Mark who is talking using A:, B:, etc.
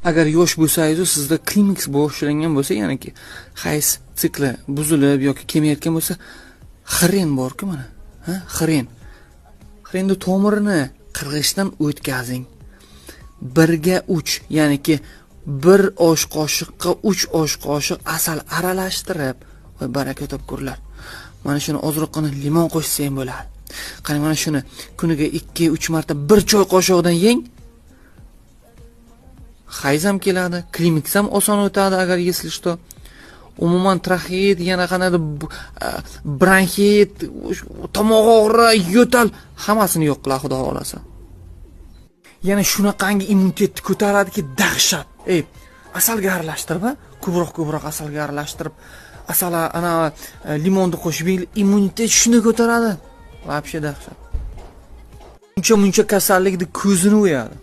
A: Agar yosh bo'lsangiz, sizda klimaks boshlangan bo'lsa, ya'niki hayz sikli buzilib yoki kelmayotgan bo'lsa, хрен borku mana, ha, хрен. Хрен ni tomirini qirg'ichdan o'tkazing. 1:3, ya'niki bir osh qoshiqqa 3 osh qoshiq asal aralashtirib, voy, baraka topkurlar. Mana shuni ozroqgina limon qo'shsa ham bo'ladi. Qarang, mana shuni kuniga 2-3 marta bir choy qoshiqdan yeng. Hayz ham keladi, klimaks ham oson o'tadi, agar если что. Umuman traxeit, yana qandaydir bronxit, tomoq og'rig'i, yo'tal, hammasini yo'q qiladi, Xudo xohlasa. Yana shunaqangi immunitetni ko'taradiki, dahshat. Ey, asalga aralashtirib, ko'proq ko'proq asalga aralashtirib, asal ana limonni qo'shib yeng, immunitet shuni ko'taradi. Вообще dahshat. Uncha muncha kasallikni ko'zini o'yadi.